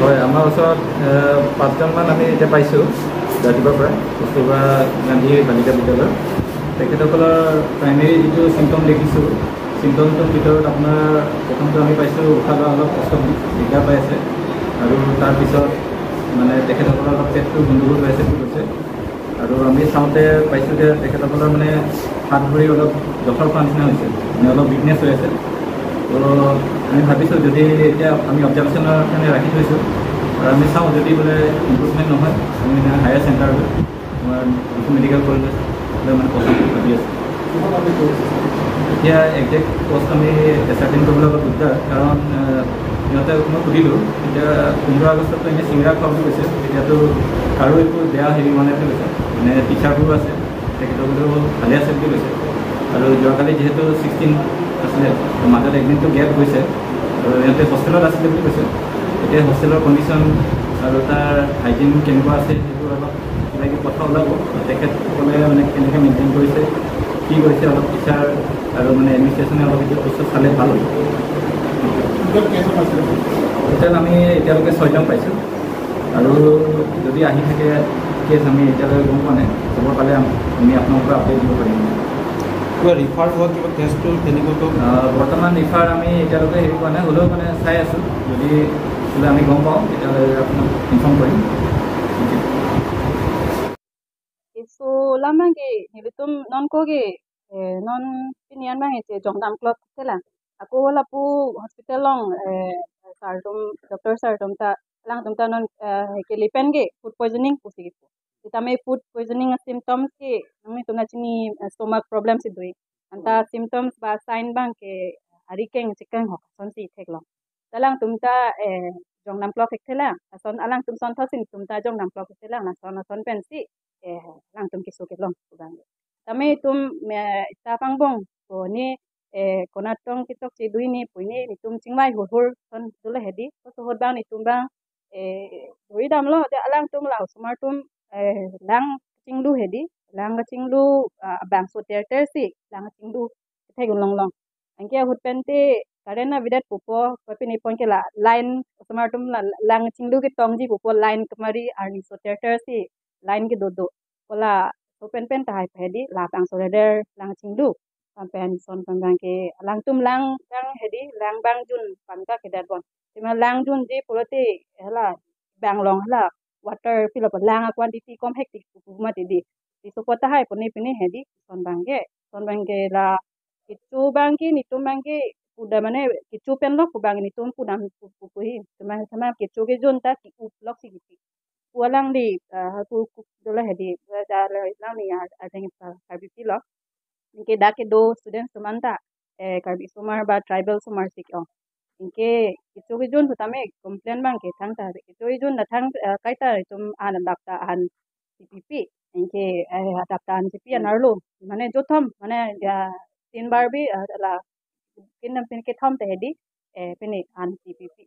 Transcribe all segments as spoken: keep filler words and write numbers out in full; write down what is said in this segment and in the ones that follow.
হয়, আমাৰ ওচৰত, এ, পাঁচজনমান আমি এতিয়া পাইছোঁ ৰাতিপুৱাৰ পৰা, কস্তুৰবা গান্ধী বালিকা বিদ্যালয়। তেখেতসকলৰ প্ৰাইমেৰী যিটো চিমটম দেখিছোঁ, চিমটমটোৰ ভিতৰত আপোনাৰ প্ৰথমটো আমি পাইছোঁ উশাহ লোৱা অলপ কষ্ট, দিগদাৰ পাই আছে, আৰু তাৰপিছত মানে তেখেতসকলৰ অলপ পেটটো গণ্ডগোল হৈ আছে বুলি কৈছে। আৰু আমি চাওঁতে পাইছোঁ যে তেখেতসকলৰ মানে হাত ভৰি অলপ জঠৰ খোৱা নিচিনা হৈছে, মানে অলপ উইকনেছ হৈ আছে। তো আমি ভাবিছোঁ যদি এতিয়া আমি অবজাৰ্ভেশ্যনৰ কাৰণে ৰাখি থৈছোঁ, আৰু আমি চাওঁ যদি বোলে ইম্প্ৰুভমেণ্ট নহয়, আমি মানে হায়াৰ চেণ্টাৰ আমাৰ ডিফু মেডিকেল কলেজত মানে পঠাম বুলি ভাবি আছোঁ। এতিয়া একজেক্ট কষ্ট আমি এচাৰ্টেইন কৰিবলৈ অলপ দিগদাৰ, কাৰণ, আহ, সিহঁতে মই সুধিলোঁ, এতিয়া পোন্ধৰ আগষ্টততো এনেই চিংৰা খোৱা বুলি কৈছে, এতিয়াতো কাৰো একো বেয়া হেৰি হোৱা নাই বুলি কৈছে, মানে টিচাৰবোৰো আছে, তেখেতসকলেও ভালে আছে বুলি কৈছে। আৰু যোৱাকালি যিহেতু ছিক্সটিন আছিলে, তো মাজত একদিনটো গেপ গৈছে, আৰু সিহঁতে হোষ্টেলত আছিলে বুলি কৈছে। এতিয়া হোষ্টেলৰ কণ্ডিশ্যন আৰু তাৰ হাইজিন কেনেকুৱা আছে, সেইবোৰ অলপ কিবা কিবি কথা ওলাব। তেখেতসকলে মানে কেনেকৈ মেইনটেইন কৰিছে, কি কৰিছে, অলপ টিচাৰ আৰু মানে এডমিনিষ্ট্ৰেশ্যনে অলপ এইটো বস্তু চালে ভাল হ'ব। টোটেল আমি এতিয়ালৈকে ছয়জন পাইছোঁ, আৰু যদি আহি থাকে কেছ আমি এতিয়ালৈকে গম পোৱা নাই। খবৰ পালে আম-, আমি আপোনালোকক আপডেট দিব পাৰিম। কিবা ৰিফাৰ হোৱা কিবা কেছটো তেনেকুৱাকৈ? আহ, বৰ্তমান ৰিফাৰ আমি এতিয়ালৈকে হেৰি পোৱা নাই, হ'লেও মানে চাই আছোঁ। যদি বোলে আমি গম পাওঁ, তেতিয়াহ'লে আপোনাক ইনফৰ্ম কৰিম। Isu alam abangke nelitum non ko ke, eh, non pini an abangke Jongdam Clock thelang. Ako lapu hospital along, eh, sir atum, doctor sir atum ta, alangtum ta non, eh, keli pen ke food poisoning pusi kipu. Sitame food poisoning a symptoms ke nanglitum nangchini, eh, stomach problem si do-i. Anta symptoms ba sign abangke ari keng chikeng hok asonsi theklong. Alangtum ta, eh, Jongdam Clock thelang. Ason alangtum asonthot si nelitum ta Jongdam Clock thelang. Ason ason pensi, eh, alangtum keso kelong pu abang. Tame itum, eh, ita pangbong ko ni, eh, konat tong kechokche do-i ni pu ni nelitum chingvai hurhur ason dolo hedi. Koso ahut abang nelitum abang, eh, do-i damlo, de alangtum la osomar atum, eh, lang chinglu hedi. Lang chinglu, ah, bangso terter si lang chinglu theklong long. Anke ahut pen te current avedet pupo, pini pon ke la line, osomar atum la lang chinglu ketongji pupo, line kemari arni so terter si line kedo do. Ko laso pen pen tahai hedi, la bangso terter lang chinglu. Pen pen son pen abangke alangtum lang, lang hedi, lang bang jun pan ka kedat bon. Sitame lang junji pulote hala bang along hala water pilo pa lang a quantity kom hektik pu pu mati di. Di sopo tahai pone pine hedi, son abangke, son abangke la kecho abangke nelitum abangke pu da mane kecho pen lok pu abang nelitum pu dam pu pu pu hi. Sitame, sitame kecho kejun ta ki-up lok si kipi. Pu alangli, ah, ku, ku, dolo hedi, da la, alangli, ah, ajeng pa, Karbi pilo. Anke dak kedo student atum anta, eh, Karbi osomar ba tribal osomar si ke-ong. Anke kecho kejun sitame complain abangke thangta, kecho kejun ta thang, eh, kaita itum an adap ta an si pipi. Anke, eh, adap ta an si pi an arlo. Mane jothom, mane ya tin bar bi, eh, la kin nam pin kethom te hedi, eh, pini an si pipi.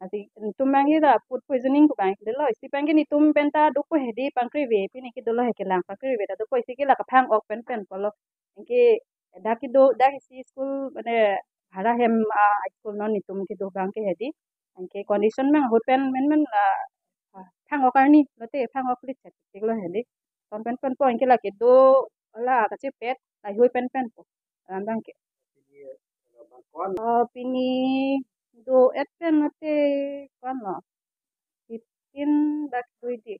Lasi nelitum abangke la food poisoning pu abang dolo, isi abangke nelitum pen ta dopo hedi pangkri ave, pini ke dolo he kelang pangkri ave ta dopo, isi ke la kaphang ok pen pen pulo. Anke dak kedo, dak isi school mane hara hem, ah, school non nelitum kedo abangke hedi. Anke condition abang ahut pen men men la, ah, phang ok arni, lote phang ok lit chek chek lo hedi. Son pen pen po anke la kedo la kachepet, la hui pen pen po. Alam abangke. Oh, pini do-et pen mate ko-an lo. Fifteen bak do-i di.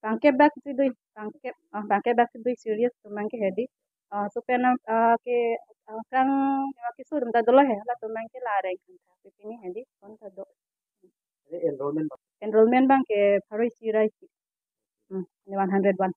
Bangkep bak si do-i, bangkep, ah, bangkep bak si do-i serious atum abangke hedi. Ah, so pen, ah, ke, ah, kang, ah, keso atum ta dolo he, halatum abangke la reng kan ta. Pini hedi, ko-an ta do. Enrollment abangke pharo isi ra isi. Hmm, ini one hundred one.